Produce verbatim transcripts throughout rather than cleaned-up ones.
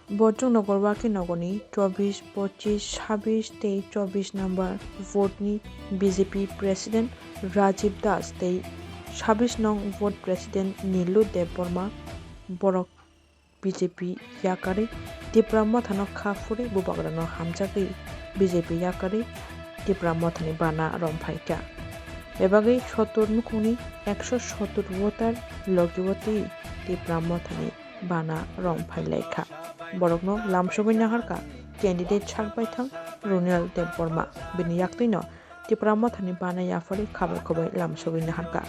Bo chwngno Golwaki nogoni chobbish, pochish, sabbish tei chobbish number vote ni B J P President Rajib Das tei sabbish nong vote President Nilu Debbarma borok B J P yakarwi Tipra Mothano kha phurwi bubagrano hamjagwi B J P yakarwi Tipra Mothani bana romphai kha. Bebagwi sottor nukhungni ekso sottor voter logi o twi Tipra Mothani bana romphai lai kha. Borokno lamsogwi naharkha candidate sak baithang Runel Debbarma. Bini yaktwino Tipra Mothani bana yapharwi khabai khubai lamsogwi naharkha.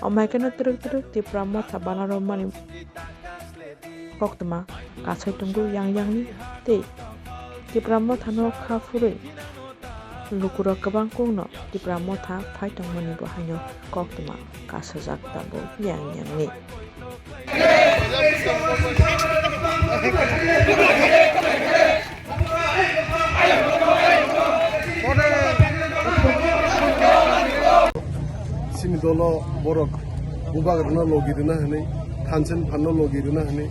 Omo hai kheno twrwk twrwk Tipra Motha bana romani koktwma kasai tongo yang yangni tei Tipra Mothano kha phurwi lukurok kwbang kukno Tipra Motha phai tongmani bo haino koktwma kasajak tabuk yang yangni. Chini dolo borok bubagrano logi rwna hwnwi, thansen phanno logi rwna hwnwi,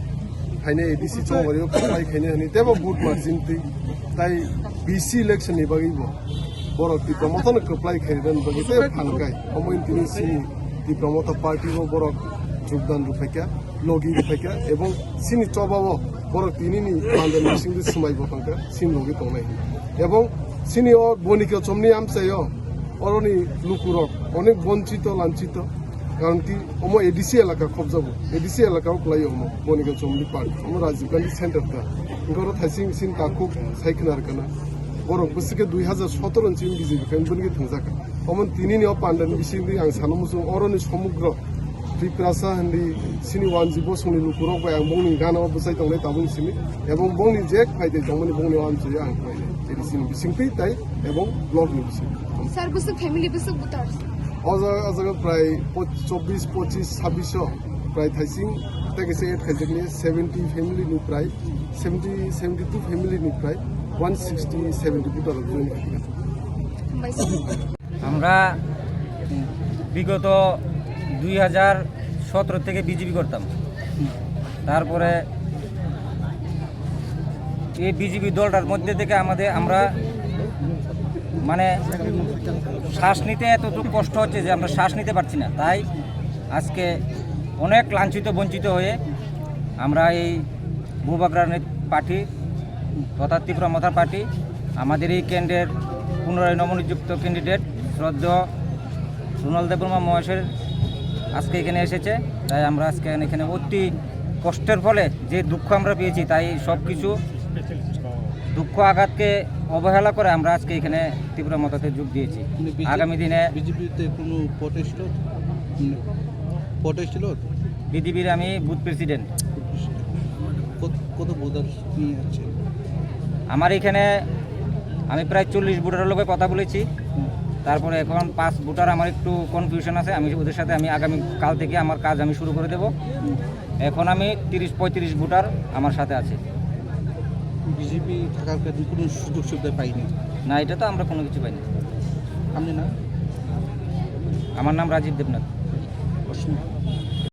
haino A D C chongbario kwplai khaina hwnwi teibo vote margin twi tai B C election ni bagwi bo borok Tipra Mothano kwplai khairwna bagwi tei phan kai. Omo tini chini Tipra Motha party bo borok jogdan rwphaikha, logi rwphaikha, ebong chini choba o borok tinini mandani bisingtwi swmai bo tongkha, chini logi tongnai. Ebong chini o Bonika Chomni amchaio oroni lukurok onek bonchito lanchito, karon ki omo A D C elaka khobjago, A D C elaka o kwlaio omo Bonika Chomni park, omo Rajiv Gandhi Center ta. Hwnkhe oro thaising sini takhuk sai khna rwkha na. Borok bwswk khe dui hazar sotoro ni simi B J P khe bini khe thwngjak kha. Omo tini ni o panda ni bisingtwi ang sana muchung oroni somugro Tiprasa hindi sini wanji bosongni lukurok bai ang bongni gana o bwchai tongnai tabuk simi. Ebong bongni je khlai tei tongmani bongni o amchaio ang khlai nai. Tini sini bisingtwi tai ebong block ni bising. Sir, bwswk family bwswk butar? O jaga, o jaga prai po-, chobbish, pochish, sabbish o prai thaising tei kaisa add khaijakni seventy family ni prai seventy, seventy two family ni prai one sixty, seventy two ta rok join khaikha. Hambai sir. আমরা বিগত দুই হাজার সতেরো থেকে বিজেপি করতাম। তারপরে এই বিজেপি দলটার মধ্যে থেকে আমাদের, আমরা মানে শ্বাস নিতে এতটুকু কষ্ট হচ্ছে যে আমরা শ্বাস নিতে পারছি না। তাই আজকে অনেক লাঞ্ছিত বঞ্চিত হয়ে আমরা এই বুবাগ্রানের পার্টি তথা ত্রিপুরা মথা পার্টি আমাদের এই কেন্দ্রের পুনরায় নবনিযুক্ত ক্যান্ডিডেট শ্রদ্ধেয় রুনাল দেববর্মা মহাশয়ের আজকে এখানে এসেছে। তাই আমরা আজকে এখানে অতি কষ্টের ফলে যে দুঃখ আমরা পেয়েছি, তাই সব কিছু দুঃখ আঘাতকে অবহেলা করে আমরা আজকে এখানে ত্রিপুরা মথাতে যোগ দিয়েছি। মানে বিজে-, আগামী দিনে বিজেপিতে কোনো প্রটেস্ট, মানে প্রটেস্ট ছিল? বিজেপির আমি বুথ প্রেসিডেন্ট। কত, কত ভোটার নিয়ে যাচ্ছে? আমার এখানে আমি প্রায় চল্লিশ ভোটারের লগে কথা বলেছি। তারপরে এখন পাঁচ ভোটার আমার একটু কনফিউশন আছে, আমি ওদের সাথে আমি আগামী কাল থেকে আমার কাজ আমি শুরু করে দেব। এখন আমি তিরিশ পঁয়ত্রিশ ভোটার আমার সাথে আছে। বিজেপি থাকার কারণে কোনো সুযোগ সুবিধা পাইনি? না, এটা তো আমরা কোনো কিছু পাইনি। আপনি না? আমার নাম রাজীব দেবনাথ।